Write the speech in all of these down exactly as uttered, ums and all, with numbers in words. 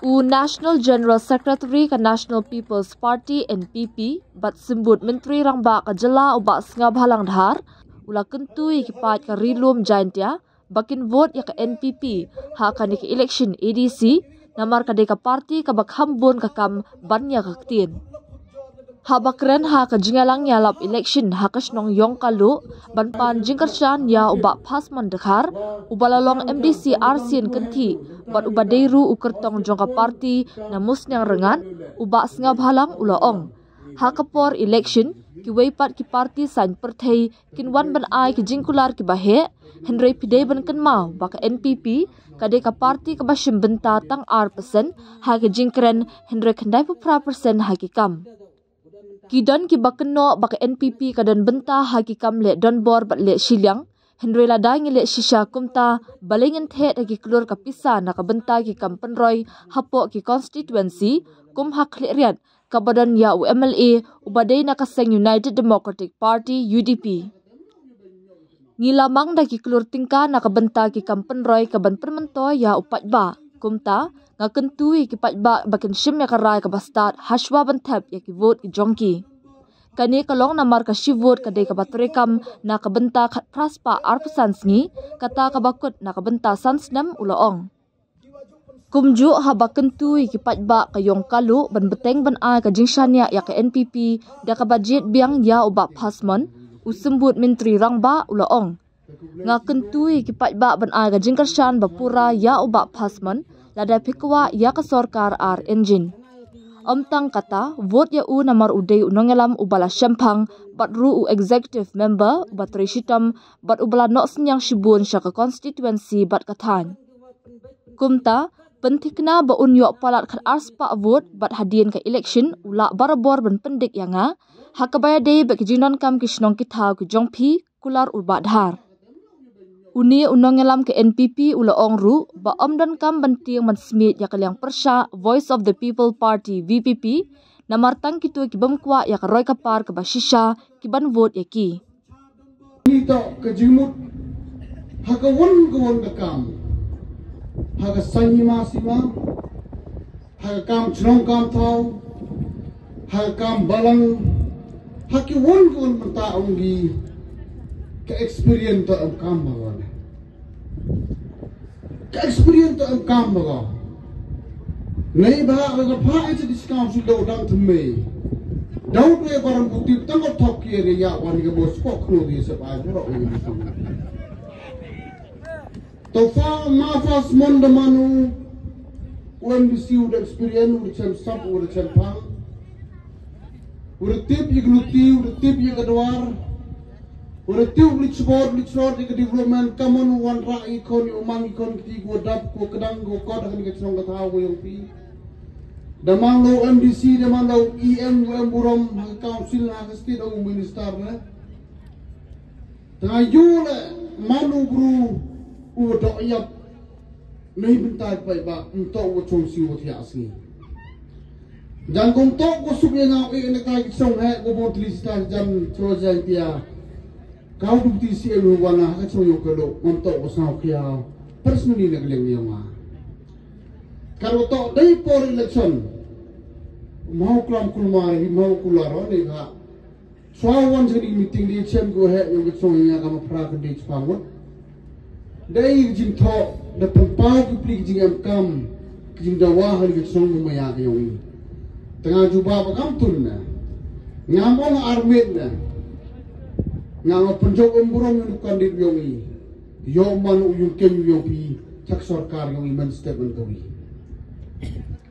U National General Secretary ka National People's Party, N P P, bad Symbud Myntri Rangbah ka Jylla u Bah Sniawbhalang Dhar, u la kyntu ïa ki paid ka Ri Lum Jaintia ba kin vote ïa ka N P P ha kane ka election A D C, namar ka dei ka party kaba kham bun ka kam ban ïa ka ktien. Haba kren ha ka jingïalang ïalap election ha ka shnong Ïongkaluh, ban pan jingkyrshan ïa u Bah Phasmon Dkhar, uba la long M D C arsien kynthih bad uba dei ruh u kyrtong jong ka party na Musniang Rngat, u Bah Sniawbhalang u la ong, ha ka por election, kiwei pat ki party saiñ pyrthei kin wan ban ai ki jingkular kiba heh, hynrei phi dei ban kynmaw ba ka N P P ka dei ka party kaba shim bynta tang ar percent ha ki jingkren, hynrei khyndaiphew phra percent ha ki kam. Ki don kiba kynnoh ba ka N P P ka don bynta ha ki kam leh donbor bad leh shiliang, hynrei lada ngi leh shisha kumta, balei ngin thet ha ki klur ka pisa na ka bynta ki kam pynroi hapoh ki constituency, kum ha Khliehriat, kaba don ïa u M L A uba dei na ka seng United Democratic Party, U D P. Ngi la mang da ki klur tyngka na ka bynta ki kam pynroi kaban pynmyntoi ïa u paidbah. Kumta, nga kyntu ïa ki paidbah ba kin shim ïa ka rai kaba stad hashwa ban thep ïa ki vote ki jong ki. Kane ka long namar ka shi vote ka dei kaba treikam na ka bynta khatphra spah arphew san sngi, kata kaba kut na ka bynta san snem, u la ong. Kumjuh haba kyntu ïa ki paidbah ka Ïongkaluh ban bteng ban ai ka jingshaniah ïa ka N P P da kaba jied biang ïa u Bah Phasmon, u Symbud Myntri Rangbah u la ong, nga kyntu ïa ki paidbah ban ai ka jingkyrshan ba pura ïa u Bah Phasmon, lada phi kwah ïa ka sorkar ar engine. Ym tang kata, vote ïa u namar u dei u nongïalam uba la shemphang, bad ruh u executive member uba trei shitom, bad uba la noh synñiang shibun sha ka constituency bad ka thaiñ. Kumta, pynthikna ba un ïoh palat khatar spah vote bad hadien ka election u lah barabor ban pyndik ïa nga, ha kaba ïadei bad ki jingdonkam ki shnong ki thaw ki jong phi, kular u Bah Dhar. Une u nongïalam ka N P P u la ong ruh ba ym donkam ban tieng ban smiej ïa ka liang pyrshah Voice of the People Party, V P P, namar tang kito ki bym kwah ïa ka roi ka par kaba shisha, ki ban vote ïa ki. Ngi toh ka jingmut ha ka wan ka wan ka kam, ha ka saiñ hima sima, ha ka kam chnong kam thaw, ha ka kam balang, ha ki wan ka wan mynta, ong ki, ka experience toh em kam ma wan. Ka experience toh em kam ma wan. Nei ba ha ka pha ïa ka district council da u dang thymmai. Da u dei baram buti tang ka thok ki area wan ka bos ko khno di sep ai bro. To fa ma fa smon da manu u M D C u da experience, u da chem sap, u da chem pang. U da tip ïa ka luti, u da tip ïa ka dwar. U da tip u da chbor, u da chlor ïa ka development, ka mon u wanrah ïa khon, ïa u man ïa khon kti, ko dap, ko kdang, ko kot, ha kane ka chnong ka thaw ka ïong phi. Da man la u M D C, da man la u E M, u em burom ha ka council, ha ka state, u minister ne. Tang ïoh leh man u bru u doh ïap. Nei bynta ki paidbah, ym toh u chong siew thiah sngi. Jan kong toh ko suk ïa nga u ïa ne ka ki chong he ko bot li sta jan chro jan tia. Kau du ti si elu wana ha ka chong ïong ka dok, ym toh ko sngew khia personally na ka liang ïong nga. Kar wa toh dei por election. Mau klam kulmar, mau kularo ne ka. Shuwa wan jong kane ka meeting, dei chem ko heh ïa ka chong ïa ka ma phra ka dei chipang wat. Dei ka jingthoh da pynpaw ki pli ka jingemkam, ka jingdawa ha ka chong ma ïa ka ïong i. Tang nga jubab ba kam tun na. Ngam ong armet na. Ngam ong pynjop em burom ïa ka kandit ïong i. Ïoh man u ïong keiñ ïong phi, chak sorkar ïong i man statement ka wi.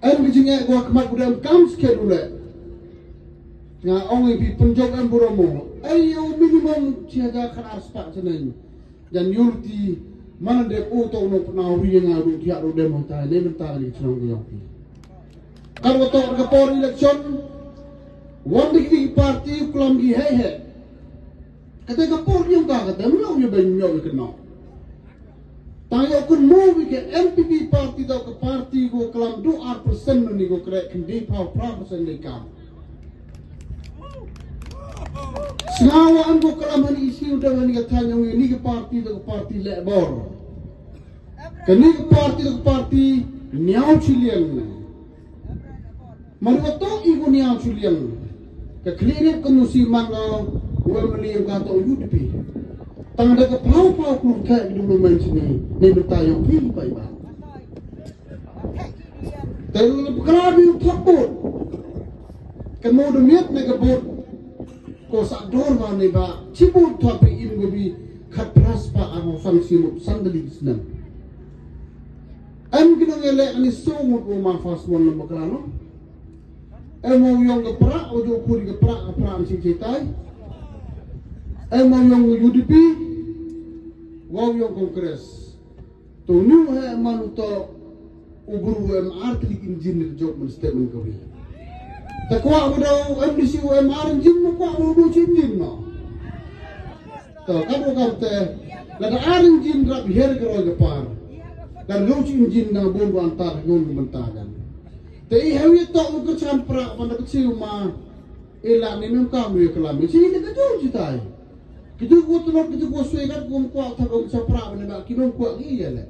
Em ka jingeh ko ha khmat ko da em kam sket u leh. Nga ong ïa phi pynjop em burom mo. Ai ïa u minimum shi hajar khatar spah shaneng. Jan ïul ti man de u to no pynau ri nga ru thiah ru dem hangtai ne mynta ni chnong ko ïong phi. Kan wa to ka por election. Wan dik dik party klam ki hei hei. Kata ka por ïong ka kata mlo ïa ben ïong ka no. Tang ïa kun mo wi ke N P P party da ka party ko klam du ar percent ni ko krek khyndai phaw phra percent ni kam. Sngawa an ko klam hani isi u da hani ka thang ïong ni ka party da ka party leh bor. Kani ka party da ka party niaw chilian. Mar wat to i ko nia chuliang. Ka khlieh rep ka nusi man la, wa mali ka to U D P. Tang da ka pau pau klur ka development sini, ne beta yong phi pai ba. Te lu pekara bi thok bot. Ka mo de miet ne ka bot. Ko sa dor ba ne ba, chi bot thok bi im go bi, khat pras ba amo sang si mo sandali snem. Em ki nong elek ni so ngut u ma fas mon lem bakla no. Em u yong ka pra, u jo kuri ka pra, ka pra an si chetai. Em u yong U D P, wa u yong Congress. To ni u he man u to u bru u em ar tlik injin ni jok man statement ka wi. Ta kwa u da u M D C u em ar injin, ma kwa u do chi injin no. To, ka bu kam te, la da ar injin rap her ka roi ka par. Ka lu chi injin na bun bu antar ngun ku mentar kan. Te i hewi to u kerchan pra, pan da kecil ma, i la ni mem kam wi kelam. I chi ni ka jong chi tai. Kitu ku tu, kitu ku sui kat ku kwa ta ku sa pra, ne ba ki mem kwa ki ya le.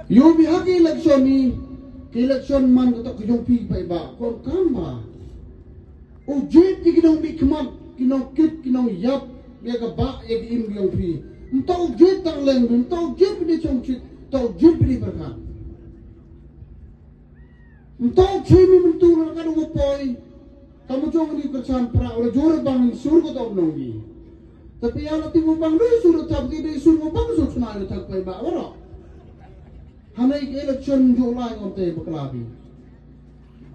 Yo bi ha ki election ni, ki election man ka to ki jong phi pai ba, kon kam ba. U jit ki nong bi khmat, ki nong kit, ki nong yap, ya ka ba, ya ki im yong phi. Nto u jit tang leng, nto u jit bi chong chit, nto u jit bi perkhat. Nto u chimi mentu na ka dong poi. Kamu jong ni kerchan pra, ora jor bang sur ko to nong ni. Tapi ya la ti mo bang do sur thap ki de sur mo bang sur chuna yo thak pai ba ora. Hanai ke election jo lai ngon te bakla bi.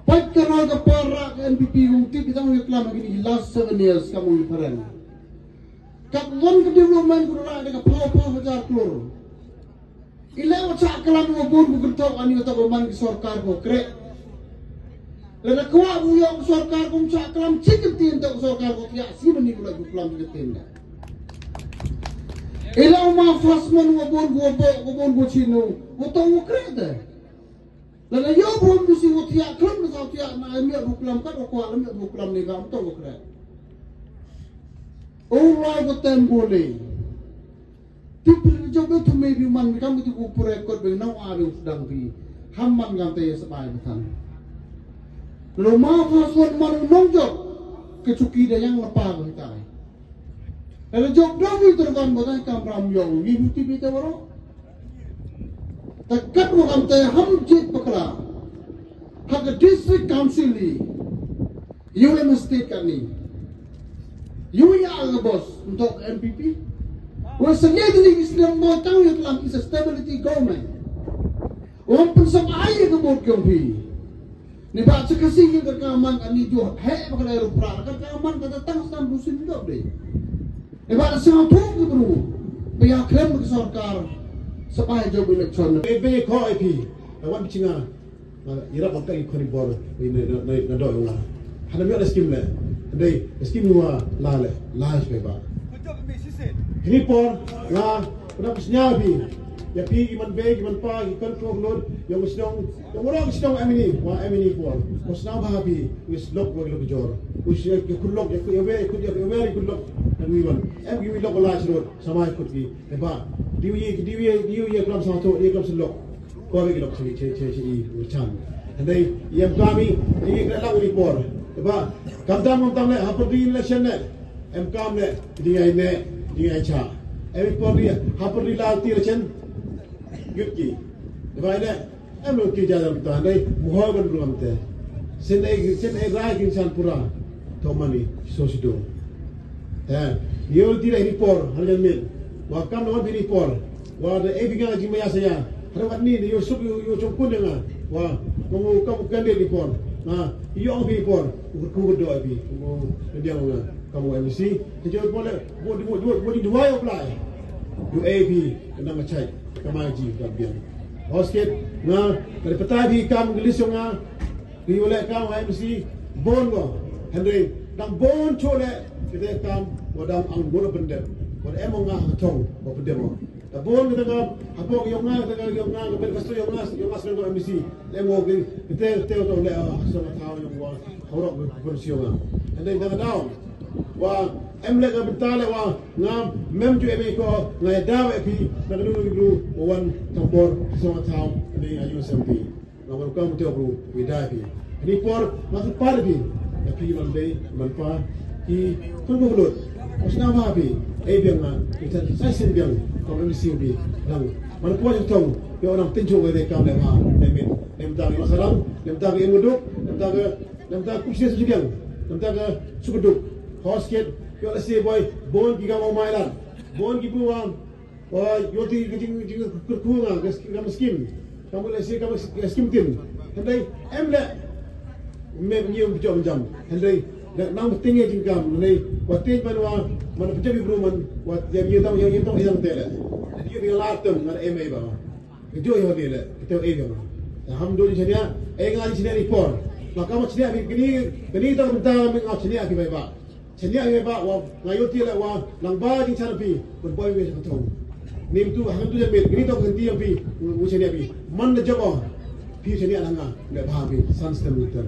Pat ka roi ka par ra ka N P P kum tip i tang u klam ha kini ki last seven years ka mong i phareng. Kat wan ka development ku ra da ka phaw phaw hajar klur. I leh wa chah klam wa bun ku kynthok ani wa tok wa man ki sorkar ko kreh. Lada kwah bu yong sorkar kum chah klam chi kyntien tok sorkar ko thiah si mani ku leh ku klam chi kyntien da. I leh wa ma fas man wa bun ku wa bok wa bun ku chinu wa tok wa kreh te. Lada yoh bun ku si wa thiah klam na sa thiah na em yoh bu klam kat wa kwah lam yoh bu klam ni ka wa tok wa kreh. O lai ko tem bole. Ti pil jok be tu me bi man kam tu ku pure kot be nau a be dang bi. Ham man gam te sa bai matan. Lo ma fa son man nong jok. Ke chuki da yang lepa ko hitai. Lalu jok dong wi terban botai kam ram yong wi huti bi te waro. Takat wa kam te ham jit pakla. Ha ka district council ni. Yow em state kani. Yow ya ga boss untuk N P P. Wa sa ne ni is na mo tang ya lam is a stability government. Wa pun sa ai ga bot kyong phi. Ni ba sa kasi ga ka man ani jo he ba ka ru pra ka ka man ka tang san rusin do de. Ni ba sa tu ki bru. Ba ya khlem ka sorkar. Sa bai jo election. Be be ko ai phi. Wan chinga. Ira ba ka i khoni bor na na na do nga. Hana mi ala skim le. Dei skim wa la le la pe ba. Ni por la na kusnya bi. Ya pi iman be iman pa i kan to lo ya kusnyong ya wala kusnyong amini wa amini por. Kusna ba bi wis lok wa lok jor. Kus ya kulok ya ku ya we ku ya we kulok. Na wi wan. Em wi lok la sirot sama ku ki. Eba, diwi, diwi, diwi, ye klam satu, ye klam selok. Kau lagi lok sini, cek, cek, cek, i, urchan. Andai, ye kami, ye kena lang ni por. Eba, kam tam, kam tam le, hapur di election le. Em kam le, di ai ne, di ai cha. Em por di, hapur di la ti election. Yut ki. Eba, ne, em lo ki jalan tu, andai, muhau ban belum te. Sen ai, sen ai rai kin san pura. Tomani, so sido. Eh, yo tira ini por, hal yang min. Wa kam lawan ini por. Wa da e binga ji maya saya. Hada wat ni yo sup yo yo chongkun nga. Wa kamu kamu kande ini por. Na, yo ang ini por. Ukur kukur do abi. Kamu dia nga. Kamu M C. Sejauh boleh. Bo di bo di bo di dua yo plai. Yo A B kena ngachai. Kama ji ka biang. Hosket nga dari petai di kam gelis yo nga. Ki yu leh kam ha M C bun ko. Hynrei dang bun chule kita kam wa dang ang bun pendem. Wa em nga ha thong wa pendem. Da bun kita kam ha pok yong nga kita kam yong nga ka ben kastu yong nga yong nga sendok M C. Leh mo ki kita kita to leh ha song thaw yong wa horok bun siyo nga. Hynrei dang daw wa em leh ka benta leh wa nga mem ju em ko nga daw e pi na ka dulu dulu wa wan thong bor song thaw ni ayu sempi. Nga ban kam te bru wi dai phi. Ni por ma tu par phi. Ya phi man dei man pa ki kun bu lut. Usna ma phi. Ei biang ma ki tan sai sen biang. Ko ni si bi. Lang man por jong tong. Yo nang tin jong dei kam le ma. Dei min. Dei ta ni sarang. Dei ta ni muduk. Dei ta ke. Dei ta ku si su biang. Dei ta ke su duk. Hosket. Yo la si boy. Bon ki ga ma mai lan. Bon ki bu wa Wa, yo ti ki jing jing kyrkhu nga ka skim, ka skim. Ka mula si ka skim tin. Hynrei em le me ni um jom jam. Hynrei da nang ting ye jing kam hynrei wa ting ban wa man pjam ibru man wa ya ye tang ya ye tang yang tele. Ni ni la tem ngan em ai ba. Ke jo yo ni le ke te ai ba. Alhamdulillah chania ai nga chania ni por. Ma ka ma chania ni ni ni ta ta me nga chania ki bai ba. Chania ngai ba wa nga yo ti la wa lang ba jing chana pi ban poi me ka thong. Nim tu hang tu jam me ni to kan ti yang pi u chania pi man da jabo pi chania nanga me ba pi san stem ni ter.